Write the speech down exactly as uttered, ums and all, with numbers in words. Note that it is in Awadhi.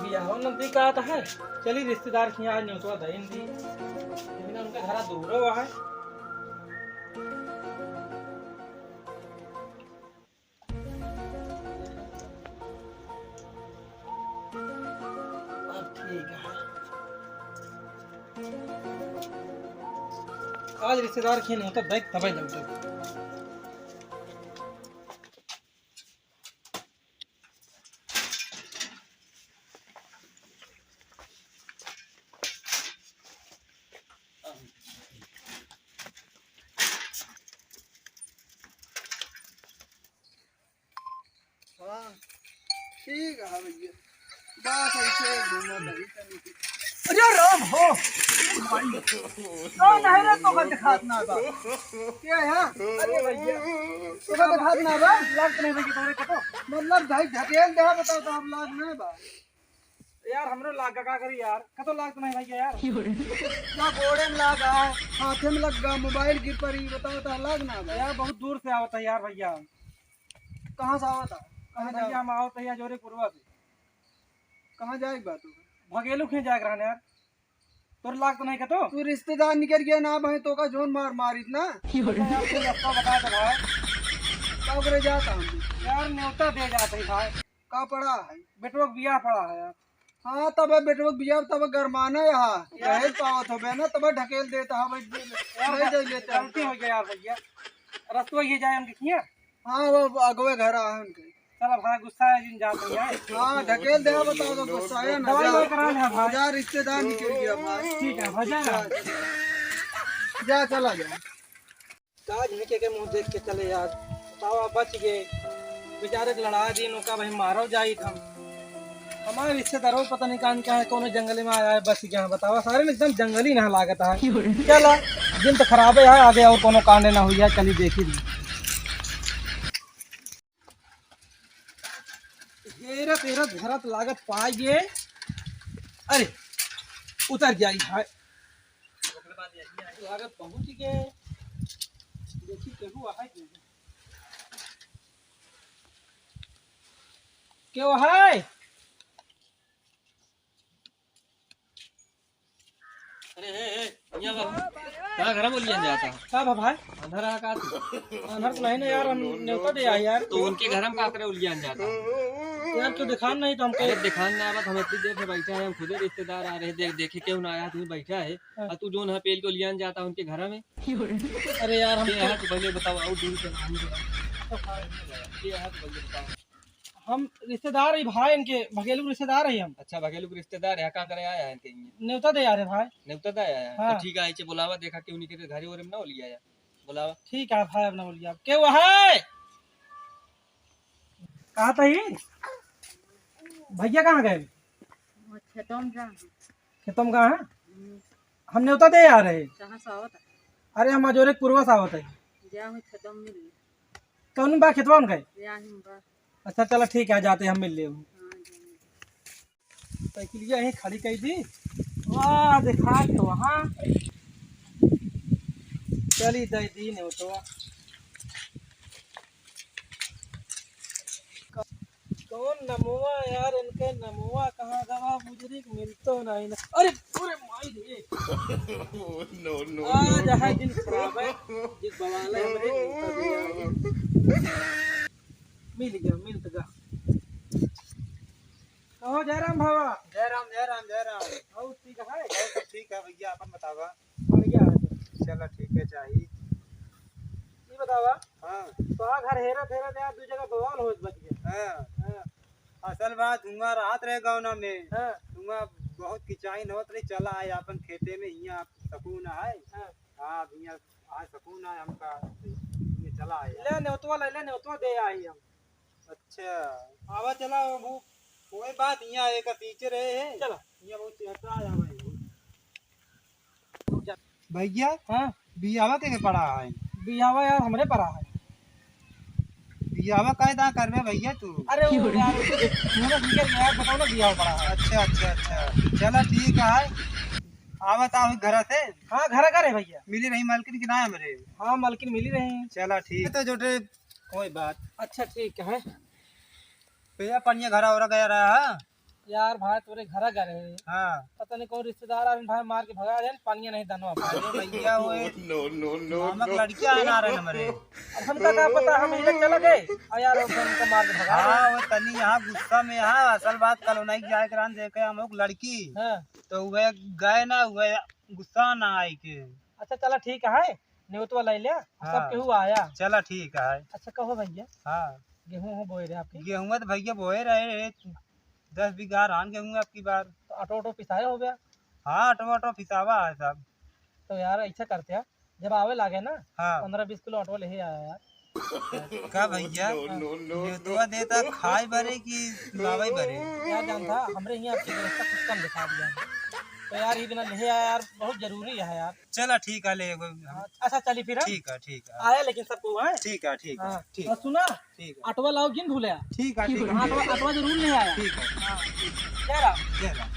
यह नजदीक आता है, चली रिश्तेदार के यहाँ न्योतवा दइन दी, लेकिन उनके घर दूर हुआ है। अब ठीक है। आज रिश्तेदार खेन होता, देख तबे लौटे। हाँ, ठीक है भैया, बस ऐसे घूमत रही तनी। अरे राम हो, कौन है रे? तो का दिखात ना बा। क्या है? अरे भैया, तो का दिखात ना बा? लाग तो नहीं भैया, तोरे को तो। मतलब भाई ढकेल दे, बताओ तो हम लाग ना बा। यार, हमरो लाग का करी यार, कतो लाग तो नहीं भैया यार। ना गोड़े में लाग है, हाथे में लग गा, मोबाइल गिर पड़ी, बताओ तो लाग ना बा। यार, बहुत दूर से आवत है यार भैया। कहाँ से आवत है? कहाँ भैया, जाओ? हम आवत है यार जोरे पुरवा से। कहाँ जाए बा तू? भगेलू खें जाए रहने यार। तोर लाग तो नहीं कतो? तू रिश्तेदार निकल गया ना भाई, तो का जोन मार मारित ना। अच्छा यार, तू रास्ता बता दे भाई। का करे जाता हम? यार, न्योता दे जाते हैं भाई। का पड़ा है? बेटवा के बियाह पड़ा है यार। हाँ, तब बेटवा के बियाह, तब गरमाना यहाँ। यार। दहेज पावत होबे ना, तब ढकेल देता है भाई। यार, नहीं दे लेता। गलती हो गया यार भैया। रस्तवा ये जाए हम देखिए। हाँ, वो अगवे घर आ उनके। चला भाई, गुस्सा है जिन जात हो जाए। हाँ, ढकेल दे, बताओ तो गुस्सा है ना। दवाई जा। लेकर आ ले भाई। जा, रिश्तेदार निकल गया भाई। ठीक है भाई, जा ना। जा, चला जा। काज है के, के मुंह देख के चले यार। बताओ, आप बच गए। बेचारे के लड़ा दिन ओका भाई मारो जाई हम। हमारे रिश्तेदारों पता नहीं कान क्या है, कोनो जंगल में आया है, बस गया है। बतावा, सारे में एकदम जंगली ना लागत है। चला, दिन तो खराबे है, आगे और कोनो कांड ना हुई है, चली देखी ली। हेरत हेरत धरत लागत पाई गए। अरे, उतर जाई है। लागत पहुंच गए। देखी केहू आहे कि नहीं। केहू है? अरे, ए, ए, यहाँ बा। कहाँ घर में लिया जाता? का बा भाई? अंधार आ का तू? अंधार तो नहीं ना यार, हम न्योता दे आए यार। तो उनके घर में का करे लिया जाता? यार, क्यों दिखान नहीं तो हमको? अरे, दिखान ना आवत, हम इतनी देर से बैठा है, हम खुदे रिश्तेदार आ रहे, देख, देखे क्यों ना आया, तू बैठा है। हाँ। और तू जोन है पेल को लिया जाता उनके घर में। अरे यार, हम ये तो है, तू पहले बताओ, आओ, दूर से ना, हम ये है, तू पहले बताओ। हम रिश्तेदार ही भाई इनके, भगेलू रिश्तेदार ही हम। अच्छा, भगेलू के रिश्तेदार है, का करे आया है इनके यहाँ? न्योता दे आ रहे भाई। न्योता दे आया है? हाँ। तो ठीक है, इसे बुलावा, देखा कि उन्हीं के घरे ओरे में ना हो लिया है। बुलावा। ठीक है भाई, अब ना बोलिए आप। के वो है? कहा था ये? भैया कहाँ गए? वो खेतों में जा। खेतों में कहाँ है? हम्म। हम न्योता दे आ रहे। कहाँ से आवत है? अरे, हम अजोरे के पुरवा से आवत है। जा, हम खेतों में मिल। कौन बा खेतवा में गए? या ही बा। अच्छा, चला ठीक है, जाते हम मिल ले। हाँ, जाएंगे। साइकिलिया यहीं खड़ी कर दी। वाह, देखा तो वहाँ। चली दे दी न्योतवा। कौन नमवा यार, इनके नमवा कहाँ गवा, बुजुर्ग मिलतो नहीं ना। अरे, अरे माई रे। No, no, आज no, है no। दिन खराब है, जिस बवाल है हमरे मिलता भी है। मिल गया, मिल तो गया। कहो जयराम बाबा। जयराम, जयराम, जयराम। और ठीक है? और सब ठीक है भैया, अपन बतावा। बढ़िया है। चला ठीक है, चाही। ये बतावा। हाँ। तो हाँ, घर हेरत हेरत यार, दू जगह बवाल होत बच गया। हाँ। हाँ। असल बात, हुआ रात रहे गाँव में। हाँ। हुआ बहुत किचाइन होत रही, चला आए अपन खेते में, हियाँ सकून है। हाँ। हाँ, अब हियाँ आज सकून है हमका, ये चला आए। ले न्योतवा ले, ले न्योतवा दे आई हम। अच्छा। आवा चला, वो कोई बात, यहाँ एक टीचर है, है। चला। यहाँ बहुत चेहरा आया भाई। भैया, हाँ? बियाहवा के, के पड़ा है? बियाहवा यार हमरे पड़ा है। बियाहवा काहे दा करबे भैया तू? अरे वो यार, मेरा निकल गया यार, बताओ ना, बियाहवा पड़ा है। अच्छा, अच्छा, अच्छा। चला ठीक है। आवत आहो घर से? हाँ, घर का रे भैया? मिली रही मालकिन कि ना हमरे? हाँ, मालकिन मिली रही। चला ठीक है, तो जोटे कोई बात। अच्छा, ठीक है। भैया, पनिया घरा ओरा गया रहा है? यार भाई, तोरे घरा गए रहे। हाँ। पता नहीं कौन रिश्तेदार आए भाई, मार के भगा देन, पानिया नहीं दनवा पाए। अरे भैया, वो एक मामा के लड़किया है ना, रहे हमारे। अब हमका का पता, हम इधर चला गए और यार, वो हमका मार के भगा देन। हाँ, वो तनी यहाँ गुस्सा में, यहाँ असल बात कल उन्हीं जाए के रहन देखे हम लोग लड़की। हाँ। तो वह गए ना, वह गुस्सा ना आई के। अच्छा चला ठीक है, नेवतवा ले लिया, सब हाँ। केहू आया। चला ठीक है। अच्छा कहो भैया, हाँ। गेहूं हो बोए रहे आपके? गेहूं तो भैया बोए रहे, दस बीघा रान गेहूं आपकी बार। तो ऑटो ऑटो पिसाया हो गया? हाँ, ऑटो ऑटो पिसावा है सब। तो यार ऐसा करते हैं, जब आवे लागे ना, हाँ। पन्द्रह बीस किलो ऑटो ले ही आया यार। का भैया? नेवतवा देता खाए बरे कि लावे बरे? यार जानता, हमरे यहाँ आपकी व्यवस्था कुछ कम दिखा दिया है। तो यार ये बिना ले आया यार, बहुत जरूरी है यार। चला ठीक है, ले एगो हम हाँ, अच्छा चली फिर हम। ठीक है, ठीक है। आया लेकिन सबको है। ठीक है, ठीक है, हाँ। ठीक और है। सुना, ठीक है। अटवा लाओ जिन भूले। ठीक है, ठीक है। हाँ, अटवा, अटवा जरूर ले आया। ठीक है। हाँ। जय राम। जय राम।